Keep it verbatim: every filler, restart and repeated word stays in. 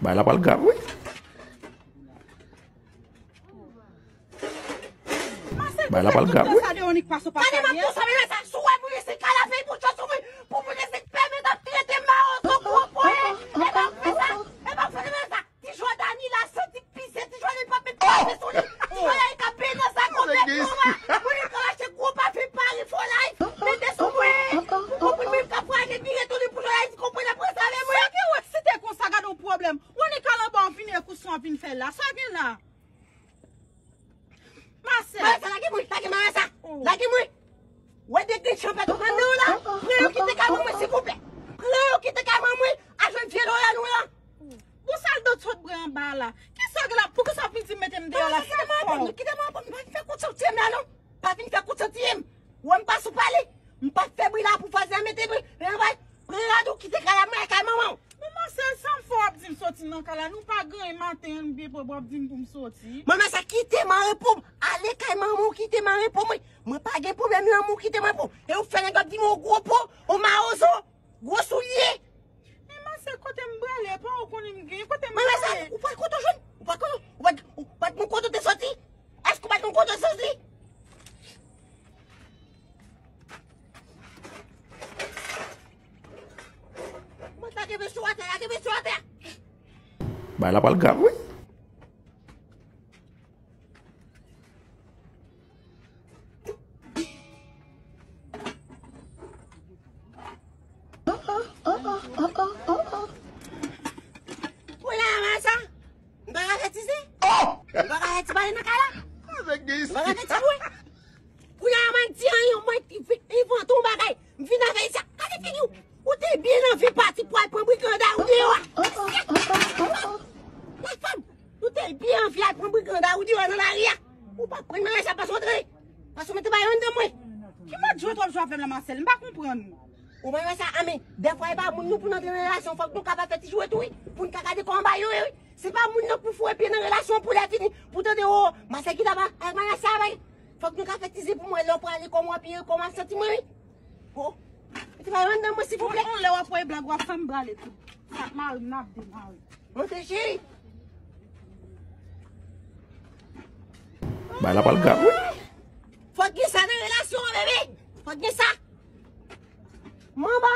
Bagay la pral grav, wi. Bagay la pral grav, wi. Gade m ap konsome sa, si w wè pou resi kay la fè pou chòs ou, pou pou resi pèmèt ap trete m mawozo gwo pwen. E pa fè sa, e pa fè sa. Ti Jòdani la santi pise, ti Jòdani pa met kafe sou li. Ti Jòdani ka benen sa konplètman. Mwen ka achte gwo pafen Paris for Life, mete sou mwen. Pou konprann mwen ka fraje vire tounen pou Jòdani konprann apre sa avè mwen. Sa ki wè si te konsa gade yon pwoblèm. Ou annik al anba w vin ekout sa w ap vin fè la. Sa gen la? Masè. Marasa, lage mwen, lage Marasa. Lage mwen. Wè de grenn chanpèt ou pran nan w la. Pran yo kite kay mwen, silvouplè. Pran yo kite kay mwen, a jwenn vye loyal ou lan. Bon, sa l dot sot bren anba la. Kisa w gen la? Poukisa w vin di m mete m deyò la? Kite mwen anpè, kite mwen anpè. Pa vin fè kout santi m la, non. Pa vin fè kout santi m. Wè m pa sou pale. M pa fè bri la pou fè mete bri. Pran rad ou kite kay la, mwen kay manman w. Men Masè, sa m fè w ap di m soti nan kay la? Nou pa gen anyen maten an, nou byen pwòp, w ap di m pou m soti. Manman sa kite m an repo m. Ale kay manman w, kite m an repo mwen. Mwen pa gen pwoblèm lanmou, kite m an repo. E ou fè nèg ap di m yon gwo po, yon mawozo, gwo soulye. Men Masè, kote m prale? Pa ou konnen m gen, kote m prale? Manman sa, ou pa konn kote w jwenn? Ou pa konn, ou pa, ou pa konn kote w te soti? Èske ou pa t konn kote w soti? Mwen lage mesye w atè, lage mesye w atè. Bagay la pral grav, wi. Kounye a, Marasa, m pa ka fè ti zen. M pa ka fè ti pale nan kay la. M pa ka fè ti jwe. Kounye a, mwen di anyen, mwen invante yon bagay. M vin avè sa. Gade figi w. Ou te byen anvi pati pou al pran briganda ou deyò a. Lafam, ou te byen anvi al pran briganda ou deyò nan lari a. Ou pa pran nan sa, pase w antre. Pase w mete bagay anndan mwen. Ki mòd jwèt w ap jwe avè m la, Masè? M pa konprann. Ou pa wè sa, anmen. Dèfwa, e pa moun nou pou n antre nan relasyon, fòk nou kapab fè ti jwèt tou, wi. Pou n ka gade kòman bagay yo ye, wi. Se pa moun nan pou foure pye nan relasyon pou lè fini. Pou tande, o, Masè ki t ap ak Marasa bay. Fòk nou ka fè ti zen pou mwen lè w prale kòman w ap ye, kòman w ap santi mwen, wi. O, mete bagay anndan mwen, silvouplè. Yon lè w ap wè blag, w ap fè m prale tou. Sa k mari m nan ap demare. Monte cheri. Bagay la pral grav, wi. Fòk gen sa nan relasyon an, bebe. Fòk gen sa. Manba.